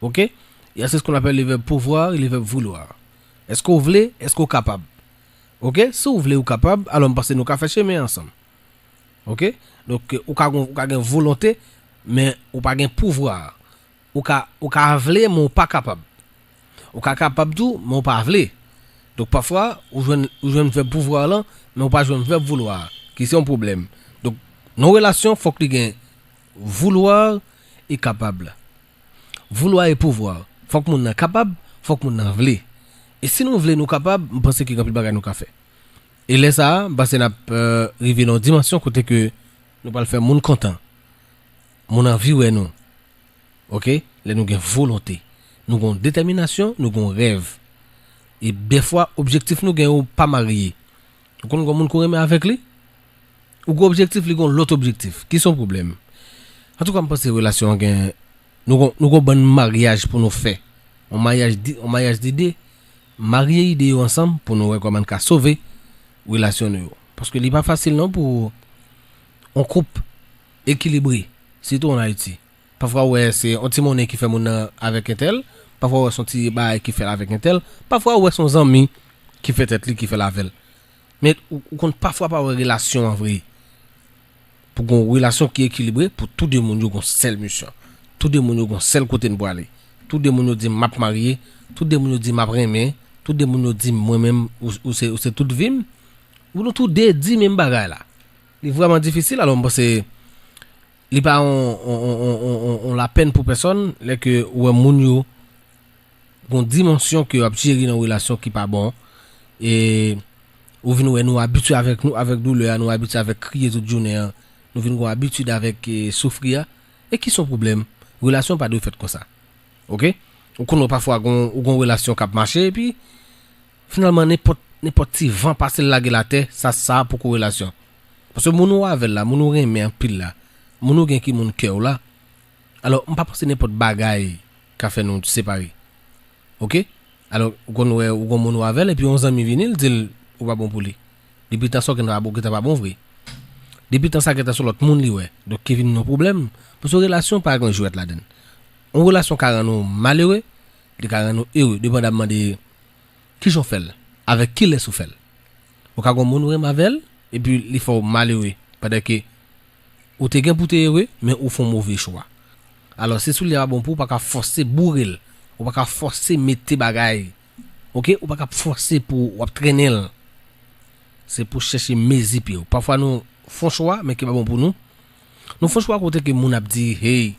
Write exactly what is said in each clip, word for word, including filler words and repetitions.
Ok? Il y a ce qu'on appelle le verbe pouvoir et le verbe vouloir. Èske w vle? Èske w kapab? Ok? Si w vle, ou kapab, alò m panse nou ka fè chemen ansanm. Ok? Donk, ou ka, gon- ou ka gen volonte, men ou pa gen pouvwa. Ou ka, ou ka vle, men ou pa kapab. Ou ka kapab tou, men ou pa vle. Donk, pafwa, ou jwenn, ou jwenn vèb pouvwa lan, men ou pa jwenn vèb voulwa, ki se yon pwoblèm. Donk, nan relasyon, fòk li gen voulwa e kapab. Voulwa e pouvwa. Fòk moun nan kapab, fòk moun nan vle. E si nou vle, nou kapab, m panse ke gen anpil bagay nou ka fè. E lè sa a, m panse n ap euh, rive nan yon dimansyon kote ke nou pral fè moun kontan. Moun anvi wè nou. Ok? Lè nou gen volonte. Nou gen detèminasyon, nou gen rèv. E dèfwa, objektif nou gen yo pa marye. Ou konn gen moun kou renmen avèk li? Ou gen objektif, li gen lòt objektif. Ki se yon pwoblèm? Antouka, m panse relasyon an gen Nou gon, nou gon bann maryaj pou nou fè. On maryaj di, on maryaj de de. Marye ide yo ansanm pou nou wè kòman n ka sove relasyon nou yo. Paske li pa fasil non pou on koup ekilibre, sitou an Ayiti. Pafwa ou wè se on ti monnen ki fè moun nan avèk entèl, pafwa ou wè se on ti bagay ki fè l avèk entèl, pafwa ou wè se on zanmi ki fè tèt li ki fè l avè l. Men ou, ou konn pafwa pa wè relasyon an vre. Pou gon relasyon ki ekilibre, pou tou de moun yo gon sèl misyon. Tou de moun yo gon sèl kote n pwale. Tou de moun yo di m ap marye, tou de moun yo di m ap renmen, tou de moun yo di mwen menm ou, ou se, ou se tout vi m. Ou nou tou de di menm bagay la. Li vrèman difisil, alò m panse li pa on, on, on, on, on, on lapèn pou pèsòn lè ke ou wè moun yo gon dimansyon ke w ap jere nan relasyon ki pa bon. E ou vin wè nou abitye avèk nou, avèk doulè a, nou abitye avèk kriye tout jounen an. Nou vin gon abitid avèk e, soufri a. E ki se yon pwoblèm? Relasyon pa dwe fèt konsa. Ok? Ou konn wè pafwa gon, ou gon relasyon k ap mache, epi finalman nenpòt, nenpòt ti van pase l lage l atè, sa, sa poko relasyon. Paske moun ou avè l la, moun ou renmen anpil la, moun ou gen ki moun kè w la, alò, m pa panse nenpòt bagay ka fè nou separe. Ok? Alò, ou konn wè, ou gon moun ou avè l, epi yon zanmi vini, l di l ou pa bon pou li. Depi tan sa w gentan pa bon, gentan pa bon vre. Depi tan sa gentan se lòt moun li wè. Donk, ki vin yon pwoblèm. Paske relasyon pa gen jwèt ladan l. Yon relasyon ka rann ou malere, li ka rann ou ere, depandamman de kijan w fè l, avèk kilès ou fè l. Ou ka gon moun ou renmen avè l, epi li fè w malere, pandan ke ou te gen pou te ere, men ou fè yon move chwa. Alò, si soulye a pa bon pou ou, ou pa ka fòse boure l, ou pa ka fòse mete bagay, ok? Ou pa ka fòse pou w ap trennen l. Se pou chèche mezi pye w. Pafwa nou fè yon chwa, men ki pa bon pou nou. Nou fè yon chwa kote ke moun ap di, hey,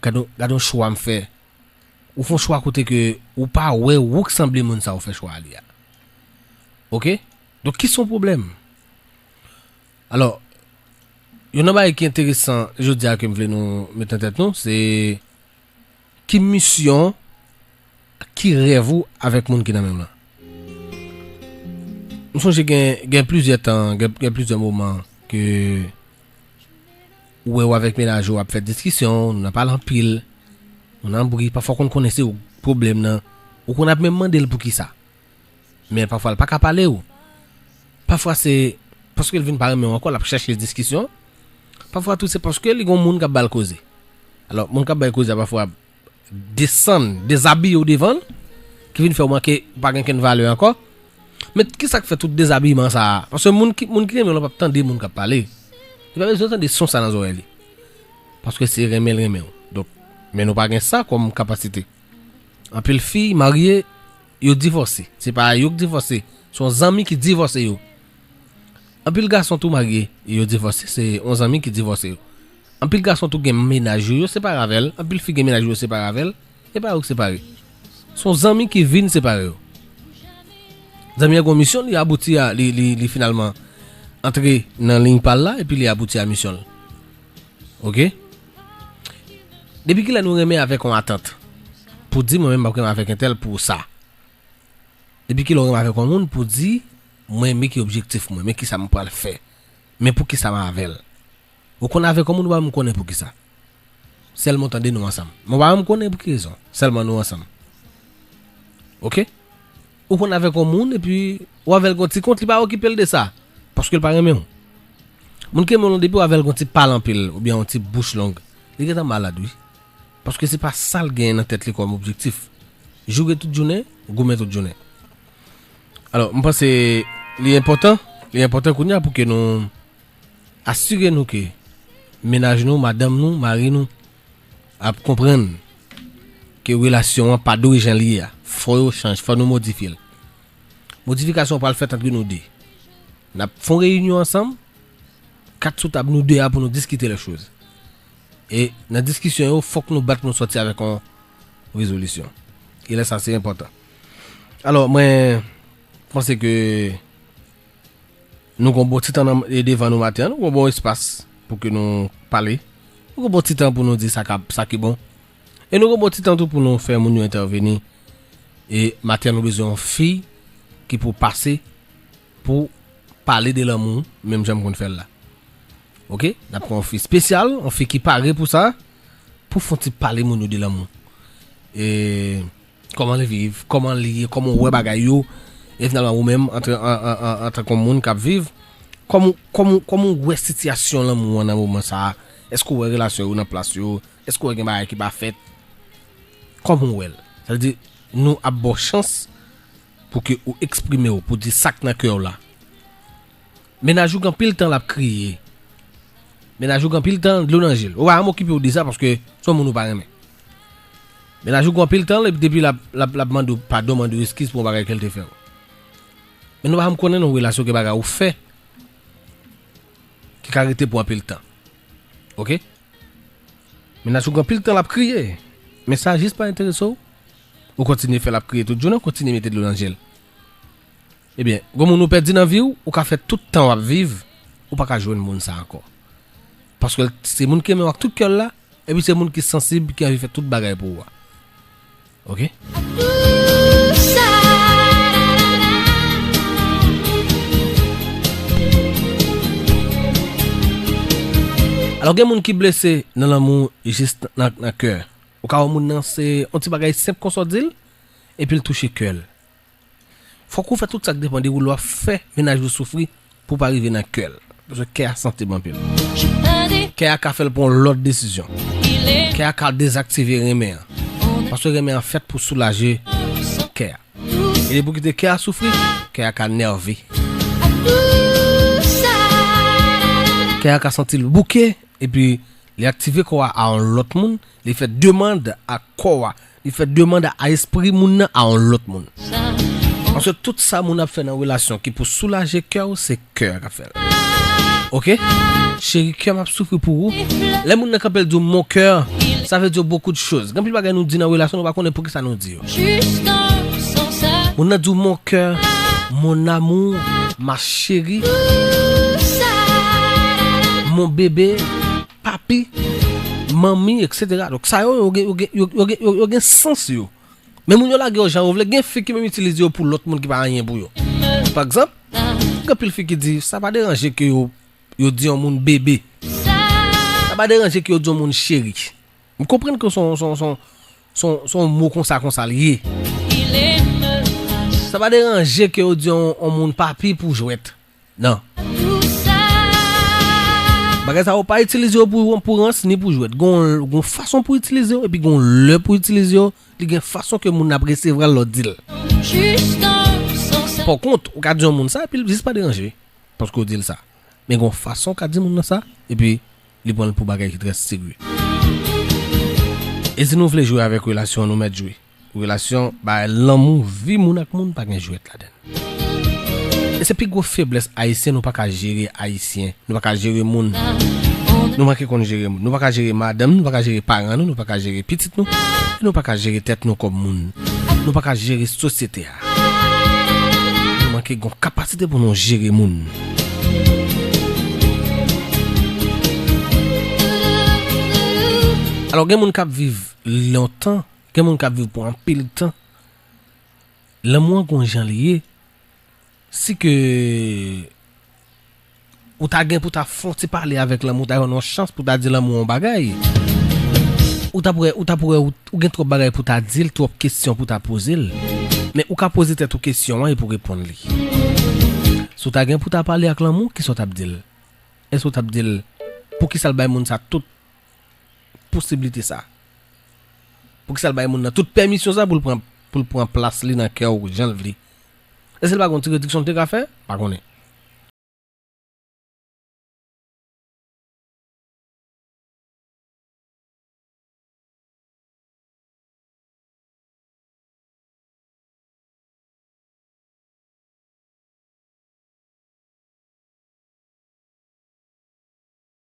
gade, gade yon chwa m fè. Ou fè yon chwa kote ke ou pa wè ou k sanble moun sa ou fè chwa a li a. Ok? Donk, ki se yon pwoblèm? Alò, youn nan bagay ki enteresan jodi a ke m vle nou met nan tèt nou, se ki misyon, ki rèv ou avèk moun ki nan men w lan. M sonje gen, gen plizyè tan, gen, gen plizyè moman ke ou wè ou avèk mennaj ou ap fè diskisyon, nou nan pale anpil, nou nan bri, pafwa w konn konnen se ou k pwoblèm nan, ou konn ap menm mande l poukisa. Men pafwa l pa ka pale w. Pafwa se paske l vin pa renmen w ankò, l ap chèche diskisyon. Pafwa tou se paske li gon moun k ap ba l koze. Alò, moun k ap ba l koze a pafwa desann, dezabiye w devan l, ki vin fè w manke, ou pa gen kenn valè ankò. Men kisa k fè tout dezabiman sa a? Paske moun ki, moun ki renmen w lan p ap tande moun k ap pale. Li pa bezwen tande son sa nan zòrèy li. Paske se renmen l renmen w. Donk, men nou pa gen sa kòm kapasite. Anpil fi marye, yo divòse. Se pa yo k divòse. Se yon zanmi ki divòse yo. Anpil gason tou marye, yo divòse. Se yon zanmi ki divòse yo. Anpil gason tou gen mennaj yo, yo separe avè l. Anpil fi gen mennaj yo, yo separe avè l. E pa yo k separe. Se yon zanmi ki vin separe yo. Zanmi an gen yon misyon, li abouti a, li, li, li finalman antre nan liy pa l la, epi li abouti a misyon l. Ok? Depi kilè nou renmen avèk yon atant? Pou di, mwen menm, m ap renmen avèk entèl pou sa. Depi kilè w renmen avèk yon moun pou di, mwen, men ki objektif mwen, men kisa m pral fè, men poukisa m avè l. Ou konn avèk yon moun, ou pa menm konnen poukisa. Sèlman w tande nou ansanm. Men w pa menm konnen pou ki rezon. Sèlman nou ansanm. Ok? Ou konn avèk yon moun, epi w avè l gon ti kont, li pa okipe l de sa. Paske l pa renmen w. Moun ki renmen w lan, depi w avè l gon ti pale anpil, oubyen yon ti bouch long, li gentan malad, wi. Paske se pa sa l genyen nan tèt li kòm objektif. Joure tout jounen, goumen tout jounen. Alò, m panse li enpòtan, li enpòtan kounye a pou ke nou asire nou ke mennaj nou, madanm nou, mari nou ap konprann ke relasyon an pa dwe jan li ye a. Fò yo chanj, fò nou modifye l. Modifikasyon pral fèt ant nou de. N ap fè yon reyinyon ansanm, kat sou tab nou de a pou nou diskite lè choz. E nan diskisyon yo, fòk nou bat pou nou sòti avèk yon rezolisyon. E lè sa, se enpòtan. Alò, mwen panse ke nou gon bon ti tan nan, e devan nou maten an, nou gon bon espas pou ke nou pale. Nou gon bon ti tan pou nou di sa k ap, sa ki bon. E nou gon bon ti tan tou pou nou fè moun yo entèveni. E maten an, nou bezwen yon fi ki pou pase pou pale de lanmou, menm jan m konn fè l la. Oke? N ap pran yon fi espesyal, yon fi ki pare pou sa, pou fè yon ti pale moun yo de lanmou. E kòman li viv, kòman li ye, kòman w wè bagay yo, e finalman ou menm, antre, an, an, an, antanke yon moun k ap viv, kòman, kòman, kòman w wè sitiyasyon lanmou an nan moman sa a? Èske w wè relasyon yo nan plas yo? Èske w wè gen bagay ki pa fèt? Kòman w wè l? Sa vle di, nou ap ba w chans pou ke ou eksprime w, pou di sa k nan kè w la. Mennaj ou gen anpil tan l ap kriye. Mennaj ou gen anpil tan dlo nan je l. Ou pa janm okipe w de sa paske se yon moun ou pa renmen. Mennaj ou gen anpil tan l, epi depi l ap, l ap, l ap mande w padon, mande w eskiz pou yon bagay ke l te fè w. Men nou pa janm konnen nan yon relasyon gen bagay ou fè ki ka rete pou anpil tan. Oke? Mennaj ou gen anpil tan l ap kriye. Men sa jis pa enterese w. Ou kontinye fè l ap kriye tout jounen, ou kontinye mete dlo nan je l. Ebyen, gon moun ou pèdi nan vi w, ou ka fè tout tan w ap viv, ou pa ka jwenn moun sa ankò. Paske l se moun ki renmen w ak tout kè l la, epi se moun ki sansib, ki anvi fè tout bagay pou ou a. Oke? Alò, gen moun ki blese nan lanmou jis nan, nan kè. Ou ka wè moun nan se yon ti bagay senp konsa w di l, epi l touche kè l. Fòk ou fè tout sa k depann de ou lè w ap fè mennaj ou soufri pou w pa rive nan kè l. Paske kè a sansib anpil. Kè a ka fè l pran yon lòt desizyon. Kè a ka dezaktive renmen an. Paske renmen an fèt pou soulaje kè a. E depi w kite kè a soufri, kè a ka nève. Kè a ka santi l bouke, epi li aktive kò a a yon lòt moun, li fè demann a kò a, li fè demann a espri moun nan a yon lòt moun. Paske tout sa moun ap fè nan relasyon ki pou soulaje kè w, se kè a k ap fè l. Oke? Cheri, kè m ap soufri pou ou. Lè moun nan kanpe l di w mon cœur, ça veut dire beaucoup de choses. Gen anpil bagay nou di nan relasyon, nou pa konnen poukisa nou di yo. Moun nan di w mon cœur, mon amour, ma chérie, mon bébé, papi, manmi, et cetera. Donk sa yo, yo gen, yo gen, yo, yo gen, yo, yo gen sans yo. Men moun yo lage yo jan yo vle, gen fi ki menm itilize yo pou lòt moun ki pa anyen pou yo. Pa egzanp, gen anpil fi ki di, sa pa deranje ke yo, yo di yon moun bebe. Sa pa deranje ke yo di yon moun cheri. M konprann ke se yon, se yon, se yon, se yon, se yon mo konsa, konsa l ye. Sa pa deranje ke yo di yon, yon moun papi pou jwèt. Non. Bagay sa yo pa itilize yo pou, pou rans ni pou jwèt. Gon, gon fason pou itilize yo, epi gon lè pou itilize yo. Li gen fason ke moun nan ap resevwa l lè w di l. Pawkont, ou ka di yon moun sa, epi l jis pa deranje, paske w di l sa. Men gon fason w ka di moun nan sa, epi li pran l pou bagay ki trè serye. E si nou vle jwe avèk relasyon an, nou mèt jwe. Relasyon, bagay lanmou, vi moun ak moun pa gen jwèt ladan l. E se pi gwo feblès ayisyen, nou pa ka jere ayisyen, nou pa ka jere moun. Nou manke konn jere moun. Nou pa ka jere madanm, nou pa ka jere paran nou, nou pa ka jere pitit nou, e nou pa ka jere tèt nou kòm moun. Nou pa ka jere sosyete a. Nou manke gon kapasite pou nou jere moun. Alò, gen moun k ap viv lontan, gen moun k ap viv pou anpil tan. Lanmou an gon jan li ye. Si ke ou ta gen pou ta fè yon ti pale avèk lanmou, ou ta jwenn yon chans pou ta di lanmou yon bagay, ou ta pou wè, ou ta pou wè, ou, ou gen twòp bagay pou ta di l, twòp kesyon pou ta poze l. Men ou ka poze tèt ou kesyon an epi w reponn li. Si w ta gen pou ta pale ak lanmou, kisa w t ap di l? Èske w t ap di l, poukisa l bay moun sa tout posiblite sa? Poukisa l bay moun nan tout pèmisyon sa pou l pran, pou l pran plas li nan kè w jan l vle? Èske l pa gen yon ti rediksyon l te ka fè? Pa konnen.